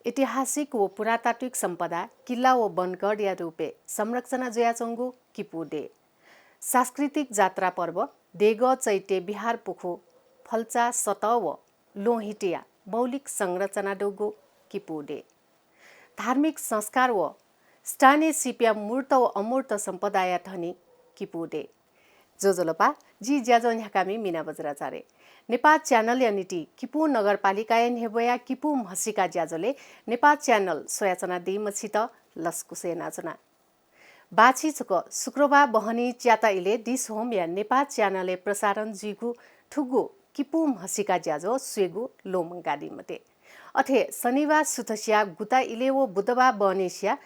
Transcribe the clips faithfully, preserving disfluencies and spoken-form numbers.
ऐतिहासिक व पुरातात्विक सम्पदा किल्ला व बनगढया रूपय् संरक्षणा जुयाच्वंगु किपू देय्। सांस्कृतिक जात्रा पर्व, देगः चैत्य बिहार पुखू, फल्चा सतः व ल्वहंहितया मौलिक संरचना दुगु किपू देय्। धार्मिक संस्कार व स्थानीय सिपया मूर्त व अमूर्त सम्पदाया धनी किपू देय्। ज्वजलपा, जि ज्याझ्वः न्ह्याकामि मीना बज्राचार्य। नेपाः च्यानलया निंतिं किपू नगरपालिकाया न्ह्यब्वया किपू म्हसीका ज्याझ्वलय् नेपाः च्यानल स्वयाच्वनादीम्हसित लसकुस यानाच्वना। बाछि छकः शुक्रबार बहनी च्याता इलय् दिस होमया नेपाः च्यानलय् प्रसारण जुइगु थुगु किपू म्हसीका ज्याझ्वः स्वयेगु ल्वःमंकादी मते। अथे शनिबार सुथसिया गुता इलय् व बुधबार बहनीसिया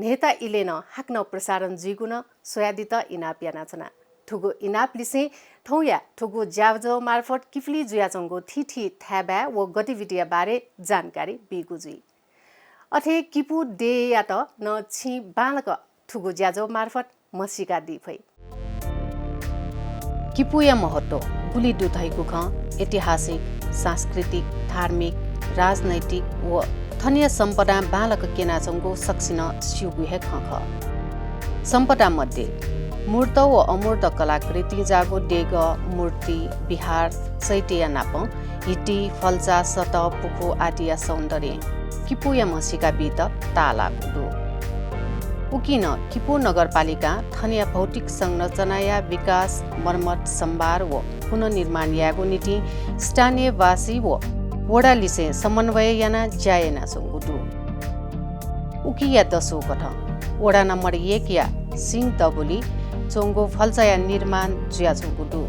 न्हय्ता इलय् नं हाकनं प्रसारण जुइगु नं स्वयादीत इनाप यानाच्वना। थुगु इनाप लिसें थौंया थुगु ज्याझ्वः मार्फत किपुली जुयाच्वंगु थीथी थाय्बाय् व गतिविधिया बारे जानकारी बीगु जुइ। अथे किपू देय्‌यात नं छिं बांलाक थुगु ज्याझ्वः मार्फत म्हसीकादी फइ। किपूया महत्व गुलि दु धइगु खँ ऐतिहासिक, सांस्कृतिक, धार्मिक, राजनैतिक व थनिया सम्पदां बांलाक क्यनाच्वंगु सकसिनं स्यूगु हे खँ खः। सम्पदा मध्ये मूर्त व अमूर्त कलाकृतिं जाःगु देगः, मूर्ति, बिहार, चैत्यया नापं हिति, फल्चा, सतः, पुखू आदिया सौन्दर्यं किपूया म्हसीका बीत ताःलाःगु दु। उकिं नं किपू नगरपालिकां थनया भौतिक संरचनाया विकास, मर्मत, सम्भार व पुनर्निर्माण यायेगु निंतिं स्थानीयवासी व वडालिसें समन्वय यानाः ज्या यानाच्वंगु दु। उकिया दसु कथं वडा नम्बर एकया सिंह दबुली च्वंगु फल्चाया निर्माण जुयाच्वंगु दु।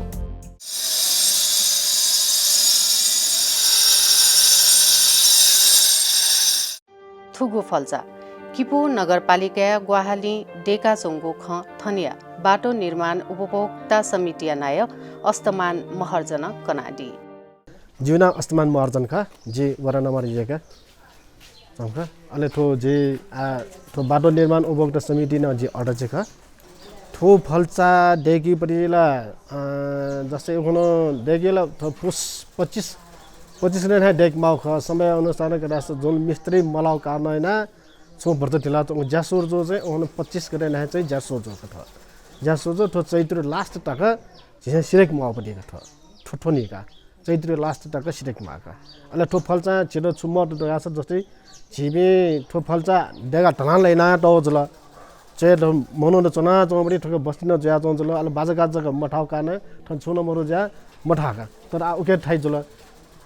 थुगु फल्चा किपू नगरपालिकाया ग्वाहालिं दय्काच्वंगु खँ थनया बाटो निर्माण उपभोक्ता समितिया नायः अस्तमान महर्जनं कनादी। जिगु नां अस्तमान महर्जन खः, जि वडा नम्बर एकया च्वंम्ह खः। अले थ्व जि, आ, थ्व बाटो निर्माण उपभोक्ता समितिया नं जि अध्यक्ष खः। थ्व फल्चा दय्केगुपट्टि ला, अ, जस्तै उखुन्हु दय्केगु ला थ्व फुस पच्चिस, पच्चिस गते न्हाय् दय्के माःगु खः। समय अनुसार गथे धाःसा जुन मिस्त्री मलाःगु कारणं यानाः छुं भचा ढिला च्वंगु ज्या सुरु जूगु चाहिँ उखुन्हु पच्चिस गते न्हाय् चाहिँ ज्या सुरु जूगु खः थ्व। ज्या सुरु जूगु थ्व चैत्र last तक झीसं सिधय्के माःगुपट्टि खः थ्व। थ्व, थ्व निका चैत्र last तक सिधय्के माःगु खः। अले थ्व फल्चां झीत छु महत्व दु धाःसा जस्तै झीपिं थ्व फल्चा दय्काः धनाः लय्नातःगु जुल। च्वय् ध-, मनूत च्वनाच्वंबलय् थुकी बस्ती नं जुयाच्वंगु जुल। अले बाजागाजा जक मथाःगु कारणं थन छुं नं मरु ज्या मथाःगु। तर आः उकी थाइ जुल।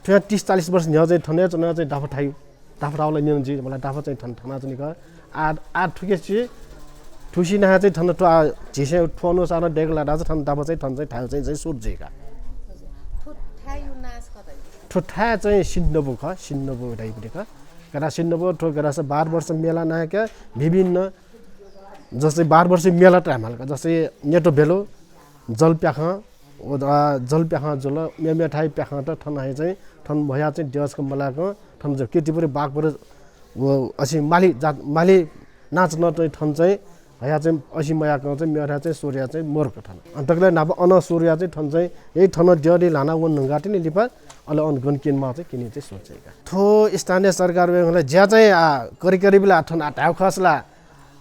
थुयां तीस चालिस वर्ष न्ह्यः चाहिँ थन हे च्वनाः चाहिँ दाफा थाइ, दाफा थाःगु ला न्यन जुइ, मला दाफा चाहिँ थन थानाच्वनी का। आः, आः थुकी छि, थुसी न्हाय् चाहिँ थन थ्व आः झीसं थ्व अनुसारं दय्के ला धाःसा थन दाफा चाहिँ थन चाहिँ थाय् चाहिँ, चाहिँ सुरु जुइ का। थ्व थाय् चाहिँ सिन्धुबु खः, सिन्धुबु धाइपुटी खः। गथे सिन्धुबु थ्व गथे धाःसा बाह्र वर्ष मेला नाय्‌क विभिन्न जस्तै बाह्र वर्ष मेला तयाः माल का। जस्तै नेटो भेलु, जल प्याखं, व, आ, जल प्याखं जुल, मेमेथाय् प्याखंत थन हे चाहिँ, थन भया चाहिँ देवास्क मलाकं, थन जो कीर्तिपुरी बाघपुर, व, असी माली जात, माली नाच न चाहिँ थन चाहिँ, हया चाहिँ असी मयाकं चाहिँ मेथाय् चाहिँ सूर्य चाहिँ मरुक थन। अन्तकले नाप अन सूर्य चाहिँ थन चाहिँ, यही थन द्यः दि ल्हाना वन नुंगा तिनि लिपा, अले अन गन किन माः चाहिँ किनि चाहिँ सोच चाहिँ का। थ्व स्थानीय सरकार वेंगले ज्या चाहिँ, आ, करिब करिब ला थन आ धाय् खस ला,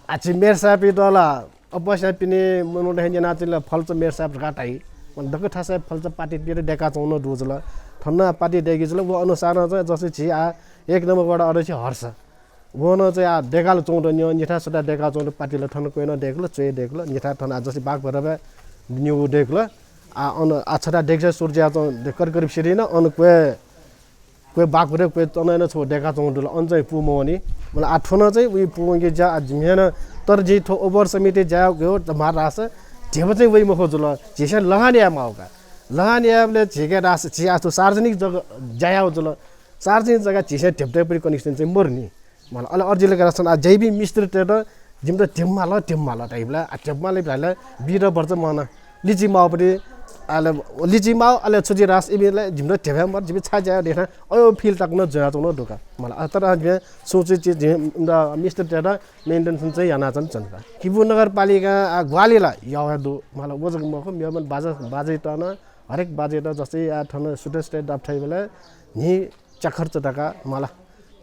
आ, झी मेयर साहेबपिन्त ला, अवश्य पिने मनूत हे न्यनाच्वंगु ला फल्चा मेयर साहेब धकाः धाइ। दक्व थासय् फल्चा पार्टीपिन्त दय्काच्वंगु नं दु जुल। थन पार्टी दय्की जुल, व अनुसारं चाहिँ जस्तै झी आ एक नम्बर वडा अध्यक्ष हर्ष। व नं चाहिँ आ दय्काः ला च्वंगु दु, न्यं निथाय् सदा दय्काच्वंगु दु, पार्टी ला थन क्वय् नं दय्कल, च्वय् दय्कल, निथाय् थन आ जस्तै बाघभैरवय् निगू दय्कल। आ अन आ छता दय्कसे सुरु जुयाच्वं, करिब करिब सिधि नं अन क्वय् क्वय् बाघभैरव क्वय् तनय् नं छगू दय्काच्वंगु दु ला, अन चाहिँ पूमवनी। मला आ थ्व नं चाहिँ उइ पूवंके ज्या आ जिमिसं नं, तर जि थ्व overall समिति ज्या यायेगु धमार धाःसा ध्यबा चाहिँ वइ मखु जुल। झीसं लगानी याये माःगु का। लगानी यायेबलय् झीके धाःसा झी आ थ्व सार्वजनिक जग्गा ज्या याःगु जुल। सार्वजनिक जग्गा झीसं ध्यबा तयेपुरी connection चाहिँ मरुनि। मला अले अर्जिले का धाःसा आ जैविक मिस्त्रीतय्त जिमित ध्यबा माल, ध्यबा माल धाइबलय्, आ ध्यबा माल धाइबलय् बिर बर्च मन लिचिमाःपट्टि, अले लिचिमाः, अले छु जुइ धाःसा इमिसं जिमित ध्यबा हे मदु, जिमि छाय् ज्या याये धइथाय् अय् feel तक नं जुयाच्वंगु दु का। मला, अ, तर जिं सोचे चाहिँ जिं, अ, मिस्त्रीतय्त maintenance चाहिँ यानाच्वनाच्वना का। किपू नगरपालिकां, अ, ग्वाहालि ला याः हे दु। मला, व जक मखु, मेम्ह बाजा, बाजैत नं, हरेक बाजैत जस्तै, अ, थन सुरेश दाइ दाफा थाइबलय् न्हि च्याखर्च धकाः, मला,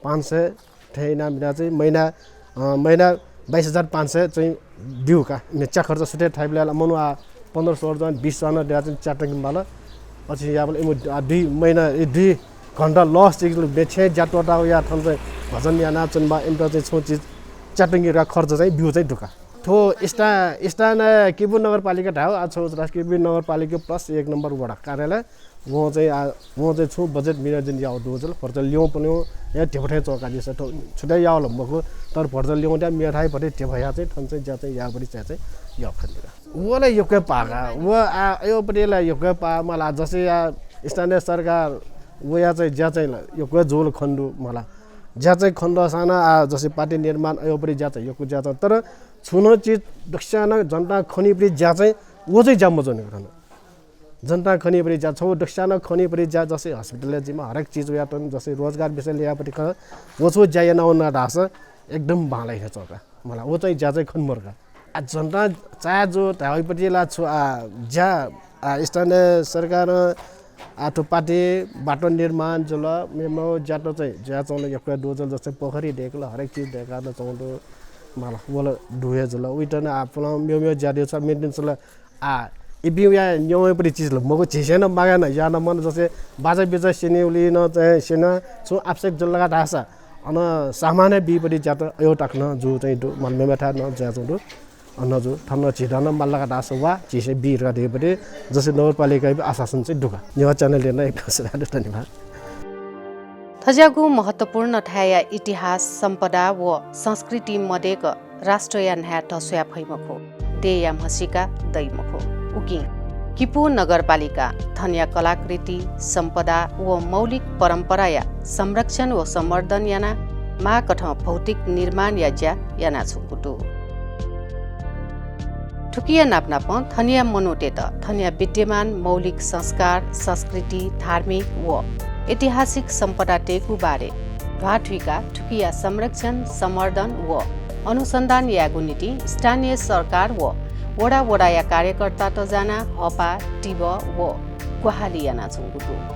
पाँच सय थें यानाः मिनाः चाहिँ महिना, अ, महिना बाइस हजार पाँच सय चाहिँ ब्यू का। मे च्या खर्च सुथय् थाइबलय् ला मनू आ पन्ध्र सोह्र जन, बिस जन दया चाहिँ च्या टंके माल। अझ याबल इमु आ दुई महिना, ए, दुई घण्टा लस चाहिँ मे छेँ ज्या त्वःताः या थन चाहिँ भजन यानाच्वनेबा इमित चाहिँ छुं चिज च्या टंके रा खर्च चाहिँ ब्यू चाहिँ दु का। थ्व स्था-, स्थान किपू नगरपालिका धायेगु, आ, छौ राष्ट्रिय किपू नगरपालिका plus एक नम्बर वडा कार्यालय। वं चाहिँ, आ, वं चाहिँ छुं बजेट मिनादिन याः दु जुल, खर्च ल्यं पन्यं या ध्यबा थें च्वंकादिसँ। थ्व छुट्याइ याः ला मखु, तर खर्च ल्यं त्या मिया थाइ भति ध्यबा या चाहिँ थन चाहिँ ज्या चाहिँ याः भति चाहिँ चाहिँ याः खने का। व ला यक्व पाः का, व आ, अयोपति ला यक्व पाः मला, जसे या स्थानीय सरकार वया चाहिँ ज्या चाहिँ ला यक्व जुल खने दु मला। ज्या चाहिँ खने दःसां नं आ, जसे पार्टी निर्माण अयोपति ज्या चाहिँ यक्व ज्या चाहिँ, तर छुं नं चिज दक्स्यां नं जनता खनीपति ज्या चाहिँ व चाहिँ ज्या मजूनि का थन। जनता खनीपति ज्या, छौ दक्स्यां नं खनीपति ज्या, जसे हस्पिटलय् जिम्मा हरेक चिज वयातन, जसे रोजगार विषय लियापति खँ, व छौ ज्या यानावना धाःसा एकदम बांलाइ हे च्वं का। मला, व चाहिँ ज्या चाहिँ खने मरु का। आ, जनता चाहे जो धाइपति ला छु, आ, ज्या, आ, स्थानीय सरकारं, आ, थ्व पार्टी बाटो निर्माण जुल, मेमेगु ज्यात चाहिँ ज्या च्वंगु यक्व दु जुल, जस्तै पोखरी दय्कल, हरेक चिज दय्काच्वंगु दु। मला, व ला दु हे जुल। उइत नं आ, पुलां मेमेगु ज्या दय्कल, maintenance ला आ, इपिं वया न्यंवयेपति चिज ला मखु, झीसं नं मागा नं याना मन, जस्तै बाजा बिजा स्यनेबलय् नं चाहिँ स्यना, छुं आवश्यक जुल का धाःसा अन सामान हे बीपति ज्यात अयो तक नं जू चाहिँ दु, मला, मेमेथाय् नं ज्या चाहिँ दु। अन जू, थन झीत नं माल का धाःसा वा, झीसं बी का धइपति जस्तै नगरपालिकाया आश्वासन चाहिँ दु का। नेवाः channel-य् नं एकदम सुभाय् दु, धन्यवाद। थज्याःगु महत्त्वपूर्ण थाय्‌या इतिहास, सम्पदा व संस्कृति मदय्क राष्ट्रया न्हाय् धस्वाये फइ मखु, देय्‌या म्हसीका दइ मखु। उकिं किपू नगरपालिकां थनया कलाकृति, सम्पदा व मौलिक परम्पराया संरक्षण व संवर्धन यानाः माःकथं भौतिक निर्माणया ज्या यानाच्वंगु दु। थुकिया नापनापं थनया मनूतय्‌त थनया विद्यमान मौलिक संस्कार, संस्कृति, धार्मिक व ऐतिहासिक सम्पदातय्‌गु बारे ध्वाथुइकाः थुकिया संरक्षण, संवर्धन व अनुसन्धान यायेगु निंतिं स्थानीय सरकार व वडा वडाया कार्यकर्तात जानाः हःपाः, तिबः व ग्वाहालि यानाच्वंगु दु।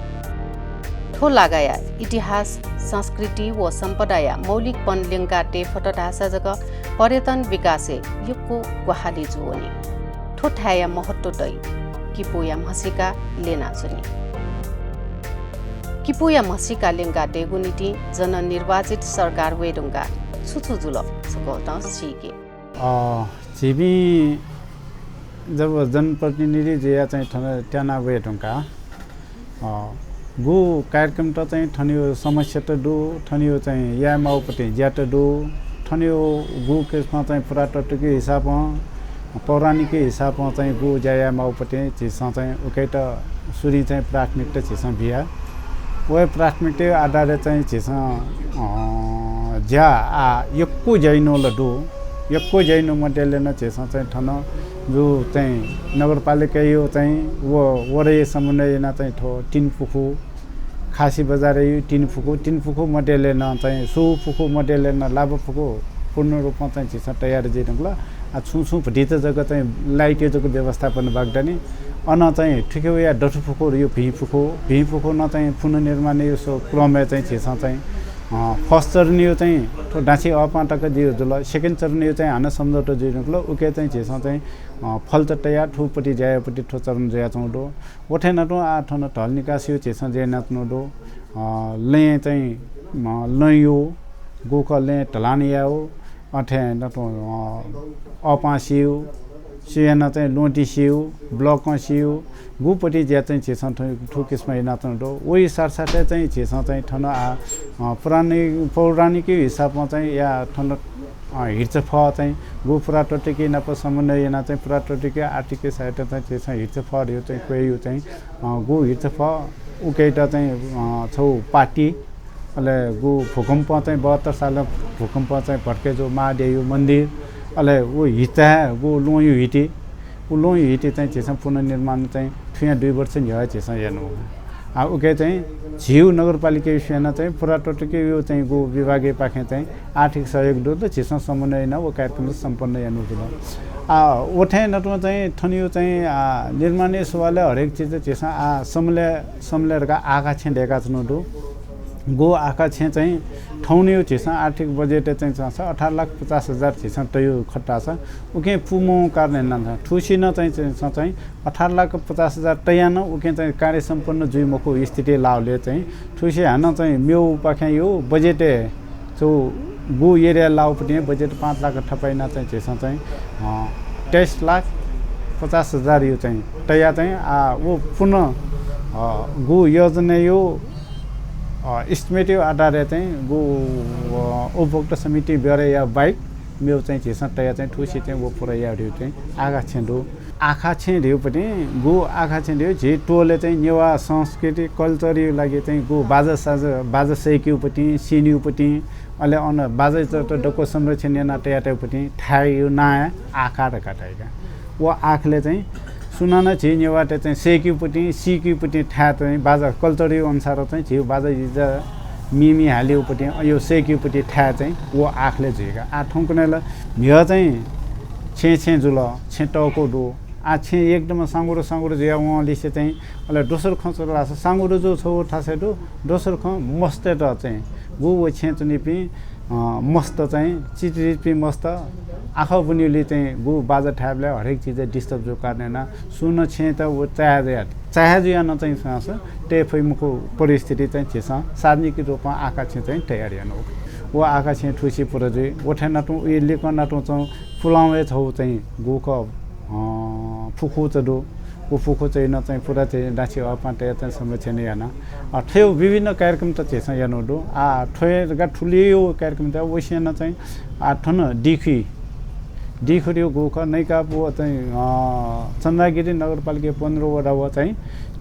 थ्व लागाया इतिहास, संस्कृति व सम्पदाया मौलिकपन ल्यंका तये फत धाःसा जक पर्यटन विकासय् यक्व ग्वाहालि जूवनी। थ्व थाय्‌या महत्त्व दइ, किपूया म्हसीका ल्यनाच्वनी। किपूया म्हसीका ल्यंका तयेगु निंतिं जननिर्वाचित सरकार वये धुंकाः छु छु जुल, सकलतं सीके। अ, झीपिं जब जनप्रतिनिधि जुया चाहिँ थन त्याना वये धुंकाः, अ, गु कार्यक्रमत चाहिँ थनयो समस्यात दु, थनयो चाहिँ याये माउपति ज्यात दु, थनयो गु किसिमं चाहिँ पुरातात्विक हिसाबं, पौराणिक हिसाबं चाहिँ गु ज्या याये माउपति झीसं चाहिँ उकेत सुरुइ चाहिँ प्राथमिकता झीसं बिया। व प्राथमिकताया आधारय् चाहिँ झीसं, अ, ज्या आ यक्व ज्या याइनु ला दु। यक्व ज्या याइनु मध्येले नं झीसं चाहिँ थन जु चाहिँ नगरपालिकायो चाहिँ व वडायो समन्वय याना चाहिँ थ्व तीन पुखु, खासी बजारयो तीन पुखु, तीन पुखु मध्येले नं चाहिँ सु पुखु मध्येले नं लाभ पुखु पूर्ण रूपं चाहिँ झीसं तयार जुइधुंकल। आ, छुं छुं भतिचा जक चाहिँ light जक व्यवस्थापन बागदानी। अन चाहिँ थुखेवया दथु पुखु यो भिं पुखु, भिं पुखु न चाहिँ पुनर्निर्माणयो सो क्रमय् चाहिँ झीसं चाहिँ, अ, first चरणयो चाहिँ थ्व डाँछी अपां तक जियो जुल, second चरणयो चाहिँ हानं सम्झौता जुइधुंकल, उके चाहिँ झीसं चाहिँ, अ, फलत तयार थुपति ज्या यायेपति थ्व चरण जुयाच्वंगु दु। वथें नतुं आ थन ढल निकासयो झीसं ज्या यानाच्वनु दु। अ, लँय् चाहिँ, अ, लँयो, गुख लँय् ढलान यायो, अथें नतुं, अ, अपां सियो, सियाना चाहिँ ल्वंति सियो, block सियो, गुपति ज्या चाहिँ झीसं थु, थु किसिम यानाच्वनु दु। वही साथसाथै चाहिँ झीसं चाहिँ थन आ, अ, पुरानी, पौराणिक हिसाबमा चाहिँ या थन अ, हिर्चफः चाहिँ गु पुरातात्विक नाप समन्वय याना चाहिँ पुरातात्विक आर्थिक सहायता चाहिँ झीसं हिर्चफः धयो चाहिँ क्वय्यो चाहिँ, अ, गु हिर्चफः उकेत चाहिँ, अ, छौ पाटी, अले गु भूकम्प चाहिँ बहत्तर साल भूकम्प चाहिँ भत्के जो महादेवयो मन्दिर, अले उ हिचा गु लँयो हिति, उ लँयो हिति चाहिँ झीसं पुनर्निर्माण चाहिँ थुया दुई वर्ष न्ह्यः झीसं यानु। आ, उके चाहिँ झीउ नगरपालिका स्यना चाहिँ पुरातात्विक यो चाहिँ गु विभागीय पाखें चाहिँ आर्थिक सहयोग दु त झीसं समन्वय न व कार्यक्रम सम्पन्न यानु दु। आ, ओथें नतुं चाहिँ थनियो चाहिँ, आ, निर्माणीय सवालय् हरेक चिज झीसं, आ, समले, समले रका आकाक्षें देका चनु दु। गु आखा छेँ चाहिँ थौंनियो झीसं आर्थिक बजेट चाहिँ छ अठार लाख पचास हजार झीसं तयु खट्टासा उकें पुमो कारण याना थुसिनं चाहिँ चाहिँ अठार लाख पचास हजार तयानं उकें चाहिँ कार्य सम्पन्न जुइ मखु स्थिति लावले चाहिँ थुसे हानं चाहिँ मेउ पाखें यो बजेट चौ गु एरिया लाउपट्टि बजेट पाँच लाख थपाइना चाहिँ झीसं चाहिँ तेइस लाख पचास हजार यो चाहिँ तया चाहिँ आ वो पुनः गु योजना यो इस्टिमेट यो आधारले चाहिँ गु उपभोक्ता समिति ब्यौरे या बाहेक मेउ चाहिँ झीसं तया चाहिँ थुसी चाहिँ वो पुरा या ढिउ चाहिँ आखा छेँ दु। आखा छेँ ढिउपट्टि गु आखा छेँ ढिउ झी टोले चाहिँ नेवा संस्कृति कल्चर यो लागि चाहिँ गु बाजा साजा बाजा सैक्युपट्टि सिन्युपट्टि अले अन बाजा त डक्को संरक्षण याना तया तयापट्टि थायु नाया आखा धका थायु का। वो आखले चाहिँ सुनाना झी नेवाते चाहिँ सेक्युपट्टि सिक्युपट्टि थाय् चाहिँ बाजा कल्चर यो अनुसार चाहिँ झी बाजा इजा मिमी हालिउपट्टि यो सेक्युपट्टि थाय् चाहिँ वो आखले झुइका। आ थौंकन्हय् ल म्हिगः चाहिँ छेँ छेँ जुल, छेँ तःको दु। आ छेँ एकदम साँगुरो साँगुरो जुया वंलिसे चाहिँ अले दोस्रो खँ चुल लासा साँगुरो जु छौ थासय् दु, दोस्रो खँ मस्तय्त चाहिँ गु व छेँ चुनिपिं मस्त चाहिँ चिचिरिपिं मस्त आखा बुनिउली चाहिँ गु बाजा थाय्‌बलय् हरेक चिज डिस्टर्ब जु कारण याना सुन छेँ त व चाहे जुया चाहे जुया न चाहिँ सांस ते फइ मखु परिस्थिति चाहिँ झीसं सार्वजनिक रूपमा आखा छेँ चाहिँ तयार यानु। व आखा छेँ थुसी पुरा जुइ। व थें नातुं उइ लिकं नातुं चाहिँ पुलांवय् छौ चाहिँ गुख फुखु चदु। व फुखु चाहिँ न चाहिँ पुरा चाहिँ दाछि अपां तया चाहिँ संरक्षण याना। अ, थ्व विभिन्न कार्यक्रम त झीसं यानु दु। आ, थ्व गा ठुलियो कार्यक्रम त वसियाना चाहिँ आ, थन दिखुइ दिखुरियो गुख नैका पु चाहिँ अ, चन्द्रागिरी नगरपालिका पन्ध्र वडा व चाहिँ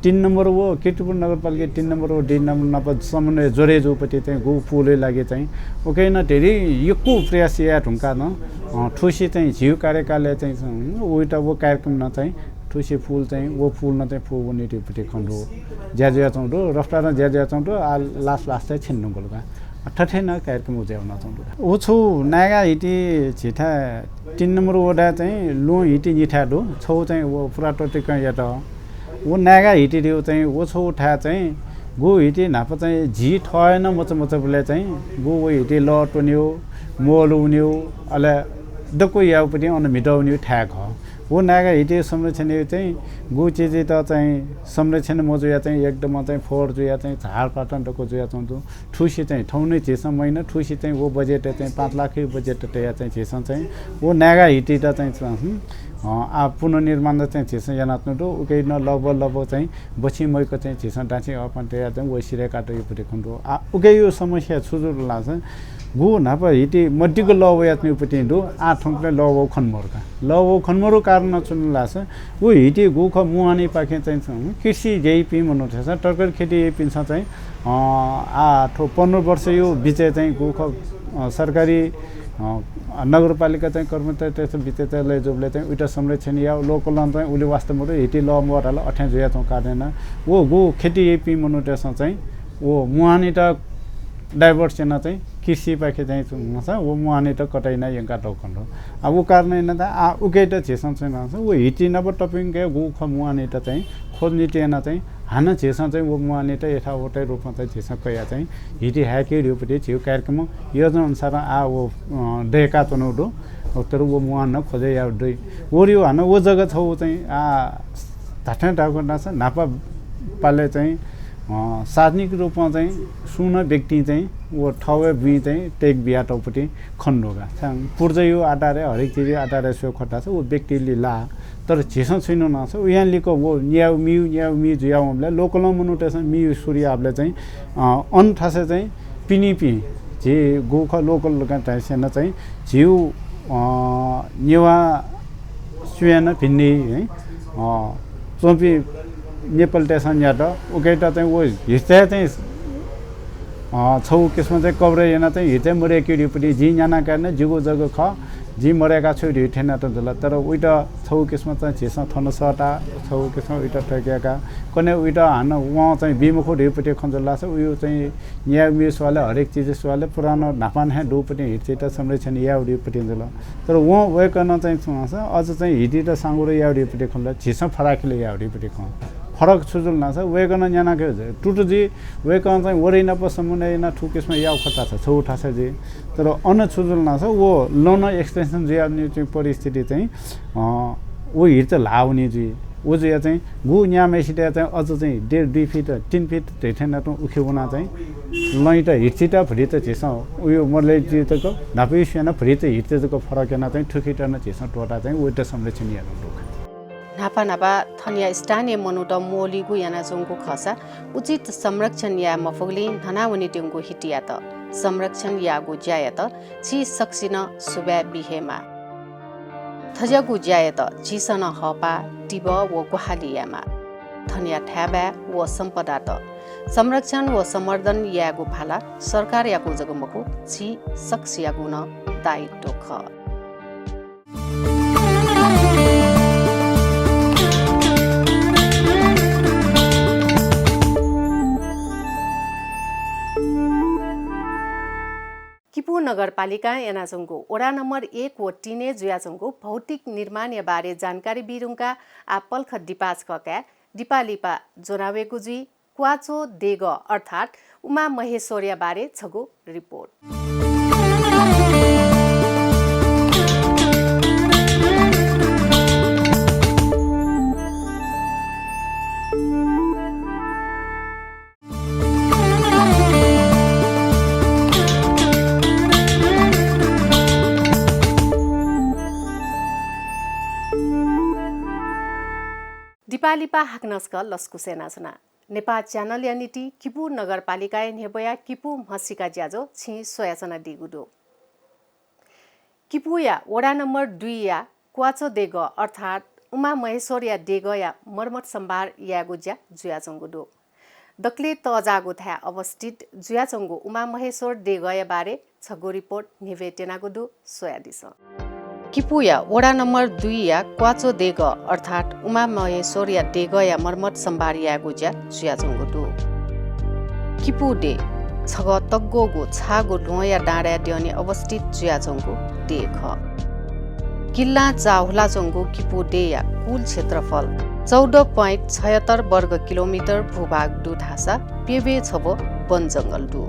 तीन नम्बर वो, कीर्तिपुर नगरपालिका तीन नम्बर वो, दुई नम्बर नाप समन्वय जोरे जुपति चाहिँ गु पुले लागि चाहिँ उकेन धेरै यक्कु प्रयास या ढुंका न। अ, थुसी चाहिँ झिउ कार्यकालय चाहिँ उइटा वो कार्यक्रम न चाहिँ थुसी फुल चाहिँ वो फुल न चाहिँ फु वो निति पति खंडो ज्या ज्या चौंडो रफ्तार ज्या ज्या चौंडो आ लास लास चाहिँ छिन्नु गोलका। थथे न कार्यक्रम उज्या हुन चौंडो। उ छु नायगा हिति झिथा तीन नम्बर वडा चाहिँ लुं हिति निथा दु। छौ चाहिँ वो पुरातात्विक यात। वो नायगा हिति दिउ चाहिँ वो छौ था चाहिँ गु हिति नाप चाहिँ झी थयन मच मच बुले चाहिँ गु वो हिति ल टोनियो, मोल उनियो, अले दक्व याउपति अन मिटौनियो थाय् खः। वो नायगा हिति संरक्षण चाहिँ गु चिजि त चाहिँ संरक्षण मजुया चाहिँ एकदम चाहिँ फोहोर जुया चाहिँ झारपात दक्व जुया चौंडो। थुसी चाहिँ थौं नै झीसं महिना थुसी चाहिँ वो बजेट चाहिँ पाँच लाख बजेट तया चाहिँ झीसं चाहिँ वो नायगा हिति त चाहिँ आ पुनर्निर्माण चाहिँ झीसं यानातनु दु। उके न लगभग लगभग चाहिँ बछि मैक चाहिँ झीसं दाछि अपन तया चाहिँ वो सिरे काट यो पति खंडो। आ उके यो समस्या छु जुल लास गु नाप हिति मदिक लव यातनु पति दु। आ थौंकले लव खन मरुका लव खन मरु कारण चुन लास वो हिति गुख मुहानी पाखे चाहिँ कृषि जेइपिं मनु थेसा तरकारी खेती जेइपिं चाहिँ आ थो पन्ध्र वर्ष यो बिचे चाहिँ गुख सरकारी नगरपालिका चाहिँ कर्मचारी तेस बिचे चाहिँ लय जुबले चाहिँ उइटा संरक्षण या लोकल चाहिँ उली वास्तव मरु हिति लव मरु अथें जुया चौ कारण वो गु खेती जेइपिं मनु तेस चाहिँ वो मुहानी त डाइभर्ट सेना चाहिँ कृषि पाखे चाहिँ वो मुहानी त कटाइना यंका दौखन। आ वो कारण न आ उके त झेसं चाहिँ वो हिति नब टपिंग के गु ख मुहानी त चाहिँ खोज नीति याना चाहिँ हानं झेसं चाहिँ वो मुहानी त यथावतै रूपमा चाहिँ झेसं कया चाहिँ हिति हाइके रिउपति झिउ कार्यक्रम योजना अनुसार आ वो दयका तनु दु। तर वो मुहान खोजे या दु। वो रिउ हानं वो जग्गा छौ चाहिँ आ धाठें धागु नासा नापा पाले चाहिँ सार्वजनिक रूपमा चाहिँ सुन व्यक्ति चाहिँ वो ठाउँ बुइ चाहिँ टेक बिया तौपति खन दु का। पूर्जा यो आधार हरेक चिज आधार सो खटा छ वो व्यक्ति लिला। तर झेसं छुइनु नासा उयान लिक वो न्याउ मिउ न्याउ मि जुया वमले लोकल मनु तेस मिउ सूर्य आपले चाहिँ अन थासे चाहिँ पिनिपि झे गुख लोकल लगा थासे न चाहिँ झिउ नेवा सुयान भिन्ने है चोपी नेपाल तेस न्यात उकेत चाहिँ वो हिस्सा चाहिँ छौ किसिम चाहिँ कभर याना चाहिँ हिते मरे किरिपति जि न्याना कारण जिगु जग ख जि मरेका छु रि थेना त जुल। तर उइत छौ किसिम चाहिँ झेसं थन सता छौ किसिम उइत थकेका कने उइत हान वं चाहिँ बिमुखु रिपति खन जुल लास उयो चाहिँ न्याय मि स्वाले हरेक चिज स्वाले पुरानो नापान हे दुपति हित संरक्षण या रिपति जुल। तर वं वयकन चाहिँ अझ चाहिँ हिति त सांगुरो या रिपति खन झेसं फराकिले या रिपति खन फरक छु जुल धाःसा वय्कलं न्यानाके तुटु जुइ, वय्कलं चाहिँ वरय् नाप समन्वय यानाः थुकिसिमं याःगु खः धाःसा छगू थासय् जुइ। तर अन छु जुल धाःसा व लन extension जुयावनीगु चाहिँ परिस्थिति चाहिँ, अ, व हिट त ल्हाः वनी जुइ। व जुया चाहिँ गु न्याम्हय्सित चाहिँ अझ चाहिँ डेढ दुई फिट, तीन फिट धइथें नाप उखे वनाः चाहिँ लँयात हिट चिता भुलित झीसं उयो मदय् जुइ तक न्हापाया स्वयाः भुलित हिट जक फरक यानाः चाहिँ थुकित नं झीसं त्वःताः चाहिँ वयात संरक्षण यानागु दु। न्हापा न्हापा थनया स्थानीय मनूत मोलीगु यानाच्वंगु खःसा उचित संरक्षण याये मफुगुलिं न्हनावनेत्यंगु हिटयात संरक्षण याःगु ज्यायात छि सकसिनं सुभाय् बी हे माः। थज्याःगु ज्यायात झीसं नं हःपाः, तिबः व ग्वाहालि यायेमाः। थनया थाय्बाय् व सम्पदात संरक्षण व संवर्धन यायेगु भाला सरकारयागु जक मखु, झी सकसियागु नं दायित्व खः। किपू नगरपालिकां यानाच्वंगु वडा नम्बर एक व तीनय् जुयाच्वंगु भौतिक निर्माणया बारे जानकारी बीधुंकाः आः पलख दिपाः छकः काय् दिपाः लिपा ज्वनावयेगु जुइ। क्वाचो देगः अर्थात् उमा महेश्वरया बारे छगू रिपोर्ट। दिपाः लिपा हाकनं छकः लसकुस यानाच्वना। नेपाः च्यानलया निंतिं किपू नगरपालिकाया न्ह्यब्वया किपू म्हसीका ज्याझ्वः छिं स्वयाच्वनादीगु दु। किपूया वडा नम्बर दुईया क्वाचो देगः अर्थात् उमा महेश्वरया देगःया मर्मत सम्भार यायेगु ज्या जुयाच्वंगु दु। दकले तःजाःगु थाय् अवस्थित जुयाच्वंगु उमा महेश्वर देगःया बारे छगू रिपोर्ट न्ह्यब्वये त्यनागु दु, स्वयादिसँ। किपूया वडा नम्बर दुईया क्वाचो देगः अर्थात् उमा महेश्वरया देगःया मर्मत सम्भार यायेगु ज्या जुयाच्वंगु दु। किपू देय् छगः तग्वःगु छाःगु ल्वहंया डाँडाय् द्यःने अवस्थित जुयाच्वंगु देय् खः। किल्लां चाःहुलाच्वंगु किपू देय्‌या कुल क्षेत्रफल चौध point छयत्तर वर्ग किलोमिटर भूभाग दु धाःसा प्यब्वय् छब्व वन जंगल दु।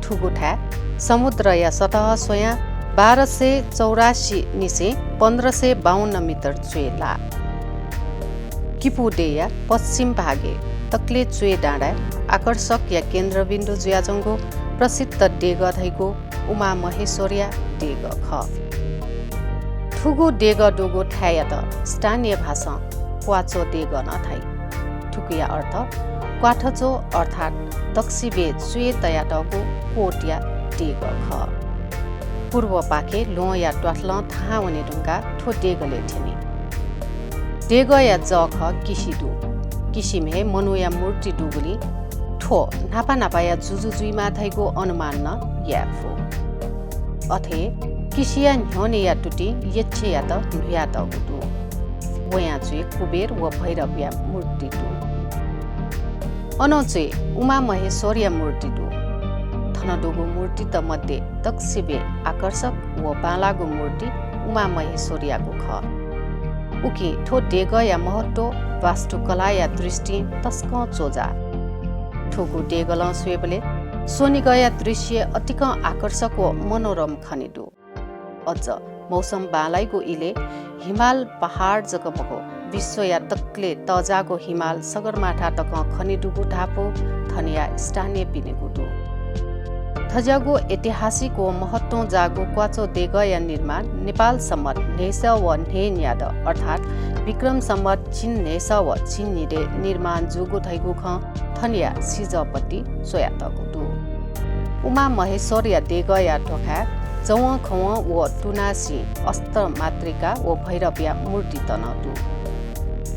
थुगु थाय् समुद्रया सतह स्वयां बाह्र सय चौरासी निसें पन्ध्र सय बाउन्न मिटर च्वय् लाः। किपू देय्‌या पश्चिम भागय् तकले च्वय् डाँडाय् आकर्षकया केन्द्रबिन्दु जुयाच्वंगु प्रसिद्ध देगः धइगु उमा महेश्वरया देगः खः। थुगु देगः दुगु थाय्‌यात स्थानीय भाषां क्वाचो देगः नं धाइ। थुकिया अर्थ क्वाथचो अर्थात् दक्वसिबय् च्वय् तयातःगु कोटया देगः खः। पूर्वपाखे ल्वहंया त्वाथलं थाहां वने धुंकाः थ्व देगलय् थ्यनी। देगःया जःखः किसि दु। किसिम्ह हे मनूया मूर्ति दुगुलिं थ्व न्हापा न्हापाया जुजु जुइमाः धइगु अनुमान नं याये फु। अथे हे किसिया न्ह्यःनेया तुतिं यक्षयात न्हुयातःगु दु। वयां च्वय् कुबेर व भैरवया मूर्ति दु। अनं च्वय् उमा महेश्वरया मूर्ति दु। थन दुगु मूर्तित मध्ये दक्वसिबय् आकर्षक व बांलाःगु मूर्ति उमा महेश्वरयागु खः। उकिं थ्व देगःया महत्व वास्तुकलाया दृष्टिं तसकं च्वजा। थुगु देगलं स्वयेबलय् स्वनिगःया दृश्य अतिकं आकर्षक व मनोरम खने दु। अझ मौसम बांलाइगु इलय् हिमाल पहाड जक मखु, विश्वया दकले तःजाःगु हिमाल सगरमाथा तकं खने दुगु धापू थनया स्थानीयपिनिगु दु। थज्याःगु ऐतिहासिक व महत्वं जाःगु क्वाचो देगःया निर्माण नेपाल सम्बत न्हय्‌सः व न्हय्‌न्यादँ अर्थात् विक्रम सम्बत झिंन्हय्‌सः व झिंन्हिदँय् निर्माण जूगु धइगु खँ थनया सिजःपतिइ च्वयातःगु दु। उमा महेश्वरया देगःया ध्वाखाय् जवंखवं व तुनासिं अष्टमातृका व भैरवया मूर्तित नं दु।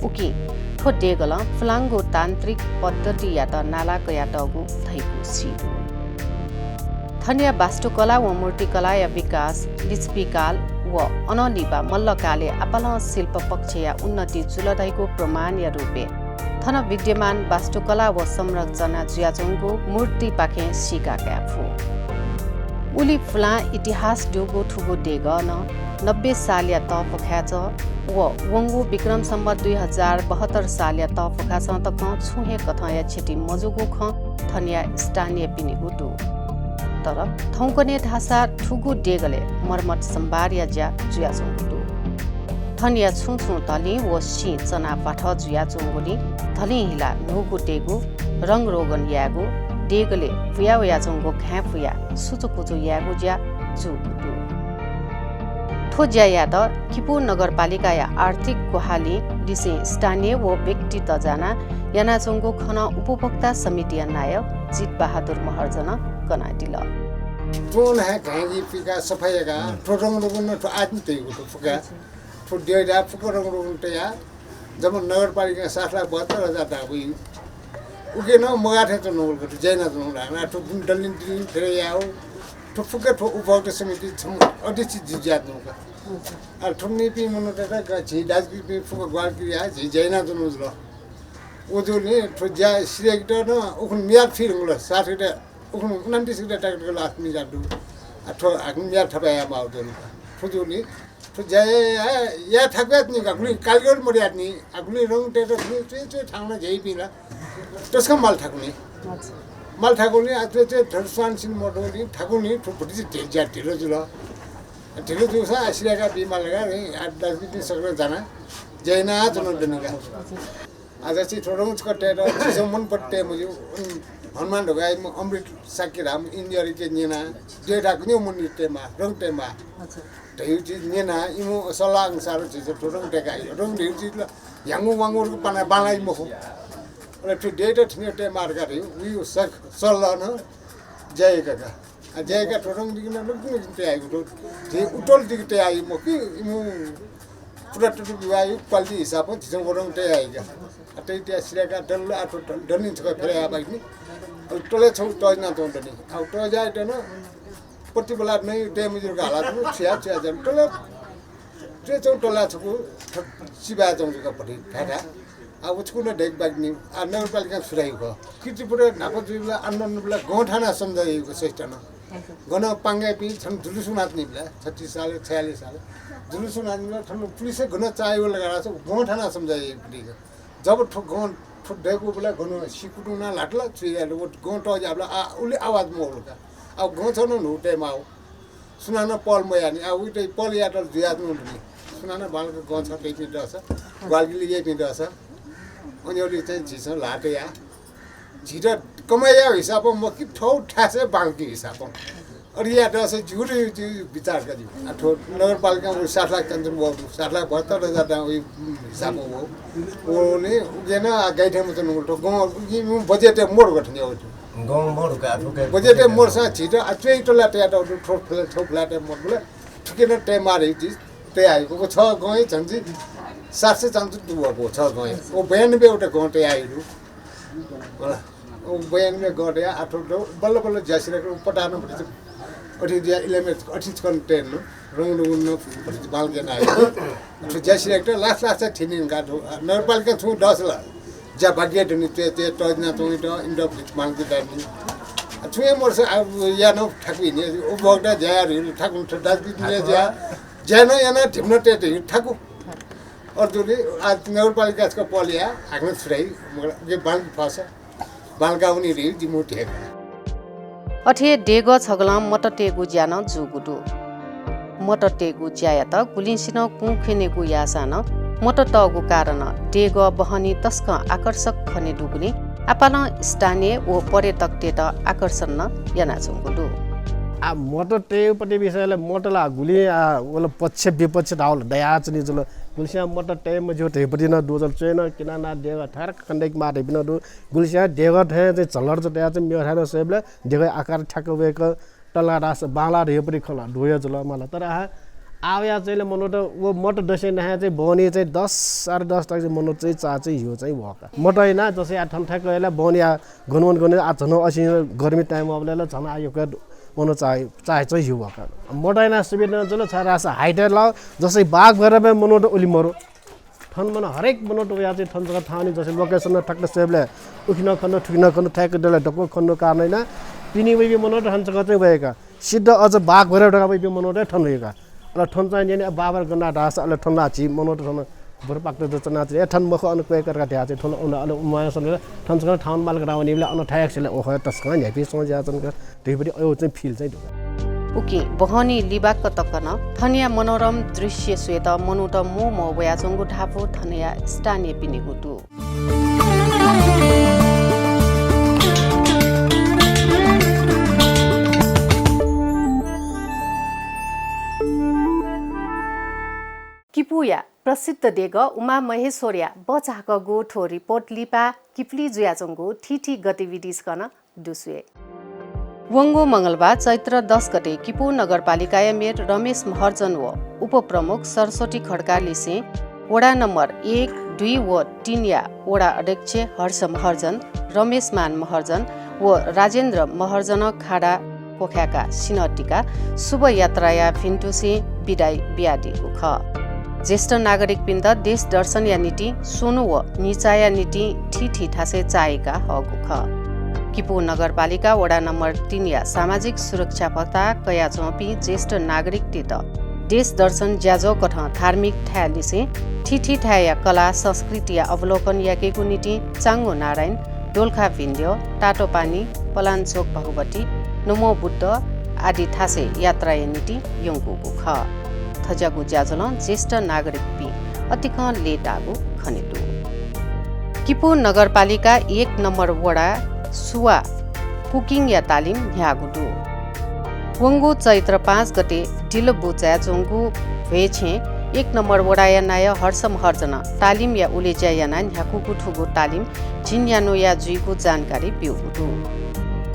उकिं थ्व देगलं पुलांगु तान्त्रिक पद्धतियात नाला कयातःगु धइगु सी दु। थनया वास्तुकला व मूर्तिकलाया विकास लिच्छविकाल व अनंलिपा मल्लकालय् आपालं शिल्प पक्षया उन्नति जुल धइगु प्रमाणया रूपय् थन विद्यमान वास्तुकला व संरचना जुयाच्वंगु मूर्तिपाखें सीका काये फु। उलि पुलां इतिहास दुगु थुगु देगलं नब्बे सालया तःपोखाय् च व वंगु विक्रम सम्वत दुई हजार बहत्तर सालया तःपुखासं तकं छुं हे कथंया क्षति मजूगु खँ थनया स्थानीयपिनिगु दु। तर थौंकन्हय् धाःसा थुगु देगलय् मर्मत सम्भारया ज्या जुयाच्वंगु दु। थनया छुं छुं धलिं व सिं चनापाथः जुयाच्वंगुलिं धलिं हिलाः न्हूगु देगु रंगरोगन यायेगु, देगलय् बुया वयाच्वंगु घाँय् पुयाः सुचुकुचु यायेगु ज्या जूगु दु। थ्व ज्या यायेत किपू नगरपालिकाया आर्थिक ग्वाहालि लिसें स्थानीय व व्यक्तित जानाः यानाच्वंगु खँ नं उपभोक्ता समितिया नायः जित बहादुर महर्जनं कनादिल। थ्व नं हे घाँय् पिकाः सफा याकाः थ्व रंगरोगन थ्व आदिं तयागु थ्व फुक्क। थ्व द्यः दा फुक्क रंगरोगन तयाः जम्मा नगरपालिकां सात लाख बहत्तर हजार दां बुइ। उके नं मगाः थें च्वनागु का, थ्व ज्या यानाच्वनागु ला। आ थ्व बुँ दलिं दिलिं फेर यायेगु, थ्व फुक्क थ्व उपभोक्ता समिति छम्ह अध्यक्ष जि जुयाच्वनागु का। आ थ्व मेपिं मनूतय्त ग-, झी दाजुकिजापिं फुक्क ग्वाहालि याः, झी ज्या यानाच्वनागु जुल। व जूगुलिं थ्व ज्या सिधय्केत नं उखुन्हु मियाः थुइ धुंकल, सात गते, उखुन्हु उनन्तिस गते तक तक last मियाः दु। आ थ्व हाकनं मियाः थपाय् यायेमाःगु दु। थ्व जूगुलिं थ्व ज्या याये, याये थाकु यात नि का, गुलिं कालिगढ मदयात नि, आ गुलिं रंग तयेत गुलिं च्वय् च्वय् थाकुं नं ज्या याइपिं ला तसकं माल थाकुनि। अच्छा। माल थाकुनि, आ च्वय् च्वय् धरस्वांसिनं मदुनि, थाकुनि, थ्व भतिचा ढि-, ज्या ढिलो जुल। आ ढिलो जूसां आ सिधय्का बीमाल का, आ दाजुकिजापिं सकलें जानाः ज्या यानाच्वनागु दनि का। अच्छा। आ जस्तै थ्व रंग छकः तयेत झीसं मनपट्टि तये मज्यू। उम्, हनुमान धकाः इम्ह अमृत शाक्य धाःम्ह engineer-याके न्यनाः द्यः धाःगु न्यू मनूयात तयेमाः, रंग तयेमाः। अच्छा। धयागु चिज न्यनाः इमिगु सल्लाह अनुसार झीसं थ्व रंग तय्काः रंग धयागु चिज ला ह्याङ्गु वाङ्गु पानाः बांलाइ मखु। अले थ्व द्यःयात थन तयेमाः धकाः धयागु उगु स-, सल्लाहं ज्या याय्का का। आ, ज्या याय्काः थ्व रंग दिके नं नकतिनि तयाः याइगु दु। झी उतल दिके तयाः याइ मखु कि, इमिगु पुरातत्व विभागया quality हिसाबं झीसं व रंग तयाः याइ का। आ, तयाः तयाः सिधय्काः दल, आ, थ्व दल, दलिं छकः फेर याये बाकि नि। आ, तलय् छगू तःजिनाच्वंगु दनि। आ, तःजियाः नं पट्टि बलाः नइ तये मज्यू धकाः हालाच्वंगु, छु याये, छु याये जुल। तलय् च्वय् च्वंगु तलाः छकू, थ-, सिबाय् च्वंगु जक भति थाय् थाय्। आ, व छकू नं दय्के बाकि नि। आ, नगरपालिकां छु धाइगु खः। कीर्तिपुरय् न्हापा जुइबलय् आन्दोलन याइबलय् गौंथाना सम्झाइगु सिस्टमं। गन पांगाःपिं थन जुलुस वनाच्वनीबलय्, छत्तीस साल, छयालिस साल। जुलुस वनाच्वनीबलय् थन पुलिसं गन चाःहिउ लगाः धाःसा गौंथाना सम्झाइगु। जब थ्व गौं, थ्व दय्कूबलय् गन सिकुतुं नं ल्हात ला, छु यात व गौं तःजियाबलय् आ, उलि आवाज मवल का। आ, गौं छगू नं न्हू तयेमाःगु। सुनानं पहल मयाः नि, आ, उइत पहल यायेत जुयाच्वंगु दु नि। सुनानं बांलाक गौं छगू तइपिं दःसा, ग्वाहालि याइपिं दःसा, अन अले चाहिँ झीसं ल्हाः तयाः, झीत कमाइ यायेगु हिसाबं मखु कि थःगु थासय् बांलाकेगु हिसाबं। अले याये दःसा ज्यू रे, ज्यू, विचार का ज्यू। आ, थ्व नगरपालिकां व सात लाख च्यानाच्वनागु, सात लाख बहत्तर हजार दां व, उम्, हिसाबं व। व नि, उके नं, आ, गाइ थें मच्वनागु, थ्व गौं, उके, उम्, बजेटय् मरु का थन याःगु। गौं मरु का, थुके बजेटय् मरुसां झीत, आ, च्वय् तलाः तयातःगु दु, थ्व फ्ला-, थ्व flat-य् मरुबलय् थुके नं तयेमाः धइगु चिज तयाः याइगु। व छगू गौं हे झन् झी सात सय च्यानाच्वनागु दु, व छगू गौं हे। व बयानब्बे वटा गौं तयाः याइगु दु। होला। व बयानब्बे गौं तयाः, आ, थ्व बल्ल बल्ल ज्या सिधय्काः पटाः नं भति अथे जुयाः इलय् अथे छकः तये नं रंगरोगन भति बांलाक यानाः याइगु। थ्व ज्या सिधय्काः last last-य् थिनि का थ्व, आ, नगरपालिकां छुं दःसा ला ज्या बाकि हे दनि, च्वय् च्वय् तःजिनाच्वंगु, इमित भति बांलाक तयेनि। आ, छुं हे मरुसा, आ, याये नं थाकुइ नि, उपभोक्ता ज्या याये धइगु थाकुनि, थ्व दाजुकिजापिं ज्या, ज्या नं यानाः धिबा नं तये धइगु थाकु। अथे जुल, आ, नगरपालिकां छकः पहल याः, हाकनं छु धाइ, मखु ला, उके बांलाक फःसा बांलाका वनी धइगु जिमिगु धेगः। अथे हे देगः छगलं मत तयेगु ज्या नं जूगु दु। मत तयेगु ज्यायात गुलिंसिनं कुं ख्यनेगु याःसां नं मत तःगु कारणं देगः बहनी तसकं आकर्षक खने दुगुलिं आपालं स्थानीय व पर्यटकतय्त आकर्षण नं यानाच्वंगु दु। आ, मत तयेगुपट्टि विषयलय् मत ला गुलिं, आ, वल पक्ष विपक्ष धाःगु ला दयाच्वनी जुल। गुलिस्यां मत तये मज्यू धइगुपट्टि नं दु जुल। च्वय् नं किनाः देगः थारक खनेदय्केमाः धइपिं नं दु। गुलिस्यां देगः थें चाहिँ झलर च तयाः चाहिँ मेगु थाय् नं स्वयेबलय् देगःया आकार ठ्याक्क वय्क तला धाःसा बांलाः धइगुपट्टि खँ ला धू हे जुल मला। तर आः, आः वयाः चाहिँ मनूत व मत दसें नाहाय् चाहिँ बहनी चाहिँ दस, साढे दस तक चाहिँ मनूत चाहिँ चाः चाहिँ ह्यू चाहिँ वः का। मत यानाः जसं आः थन थाय् कयाः बहनी आः गन वन गन, आः झन असिं गर्मी time वःबलय् ला झन आः यक्व मनूत चाः, चाः चाहिँ ह्यू वः का। मत यानाः सुविधा नं जुल, छाय् धाःसा height ला जसं बाघ भैरवय् मनूत उलि मरु। थन मनूत हरेक मनूत वयाः चाहिँ थन जक थाहां वनी, जसं location नं ठ्याक्क स्वयेबलय् उखिनं खने दु, थुकिनं खने दु, थ्याक्क दलय् दक्व खने दु कारणं यानाः पिने वइपिं मनूत थन जक चाहिँ वय्क। सिद्ध अझ बाघ भैरव धकाः वइपिं मनूत हे थन वय्क। अले थन चाहिँ न्यने बाबर गन्दा दास अले थन ला झी मनोत थन बरपाक्क द चना चाहिँ थन मख अन क्वय् करका ध्या चाहिँ थन अन अले उमाया सन थन सन थाउन माल गरावनी बिला अन थायक सिले ओह तस्का न्यापी सों ज्या चन का। धैबडी अयो चाहिँ फिल चाहिँ दु। उकी बहनी लिबाक्क तक न थनिया मनोरम दृश्य स्वेत मनोत मो मो वया चंगु धापु थनिया स्थानीय पिनिगु दु। किपुया प्रसिद्ध देगः उमा महेश्वरया बचाकगु थ्व रिपोर्ट लिपा किपुली जुयाच्वंगु थीथी गतिविधि सकन दुस्वे। वंगु मंगलबार चैत्र दस गते किपू नगरपालिकाया मेयर रमेश महर्जन व उपप्रमुख सरस्वती खड्का लिसें वडा नम्बर एक, दुई व तीनया वडा अध्यक्ष हर्ष महर्जन, रमेश मान महर्जन व राजेन्द्र महर्जन खाडा क्वखाय्का सिन्हः तिका शुभ यात्राया भिन्तुसें बिदाइ बियादीगु खः। ज्येष्ठ नागरिकपिन्त देश दर्शनया निंतिं स्वन्हु व न्हिचाया निंतिं थीथी थासय् चाःहिका हःगु खः। किपू नगरपालिका वडा नम्बर तीनया सामाजिक सुरक्षा भत्ता कयाच्वंपिं ज्येष्ठ नागरिकतय्त देश दर्शन ज्याझ्वः कथं धार्मिक थाय् लिसें थीथी थाय्या कला संस्कृतिया अवलोकन याकेगु निंतिं चांगु नारायण, दोलखा भिंद्यः, तातोपानी, पलाञ्चोक भगवती, नमो बुद्ध आदि थासय् यात्राया निंतिं यंकूगु खः। थज्याःगु ज्याझ्वलं ज्येष्ठ नागरिकपिं अतिकं लय्ताःगु खने दु। किपू नगरपालिका एक नम्बर वडा सुवा cooking या तालिम न्ह्याःगु दु। वंगु चैत्र पाँच गते दिलबुचाय् च्वंगु भ्वय्छें एक नम्बर वडाया नायः हर्ष महर्जनं तालिमया उलेज्या यानाः न्ह्याकूगु थुगु तालिम झिंन्यान्हुया जुइगु जानकारी ब्यूगु दु।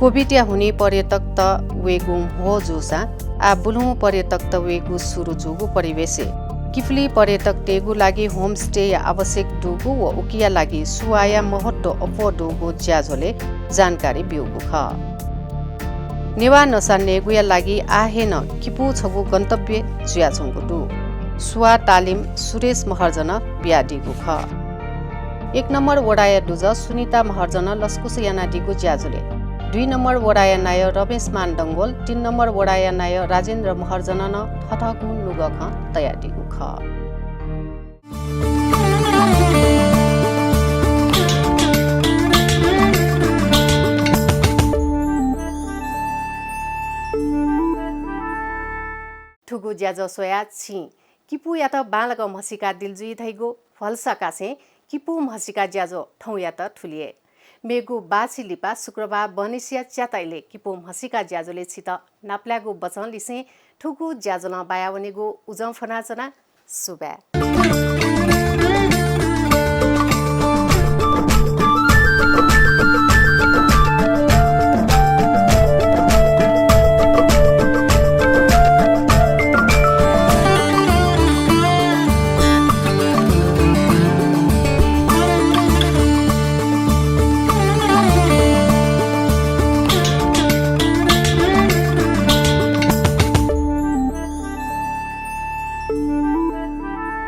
कोभिडया हुनिं पर्यटकत वयेगु म्हो जूसां आः बुलुहुँ पर्यटकत वयेगु सुरु जूगु परिवेशय् किपुली पर्यटकतय्गु लागि होमस्टेया आवश्यक दुगु व उकिया लागि सुवाया महत्व अप्वः दुगु ज्याझ्वलय् जानकारी ब्यूगु खः। नेवाः नसा नयेगुया लागि आः हे नं किपू छगू गन्तव्य जुयाच्वंगु दु। सुवा तालिम सुरेश महर्जनं बियादीगु खः। एक नम्बर वडाया दुजः सुनिता महर्जनं लसकुस यानादीगु ज्याझ्वलय् दुई नम्बर वडाया नायः रमेश मान डंगोल, तीन नम्बर वडाया नायः राजेन्द्र महर्जनं नं थथःगु नुगः खँ तयादीगु खः। थुगु ज्याझ्वः स्वयाः छिं किपूयात बांलाक म्हसीकादिल जुइ धइगु भलसा कासें किपू म्हसीका ज्याझ्वः थौंयात थुलि हे। मेगु बाछि लिपा शुक्रबार बहनिसिया च्याताइलय् किपू म्हसीका ज्याझ्वलय् छित नापलायेगु बचं लिसें थुगु ज्याझ्वलं बायावनेगु उजं फ्वनाच्वना। सुभाय्।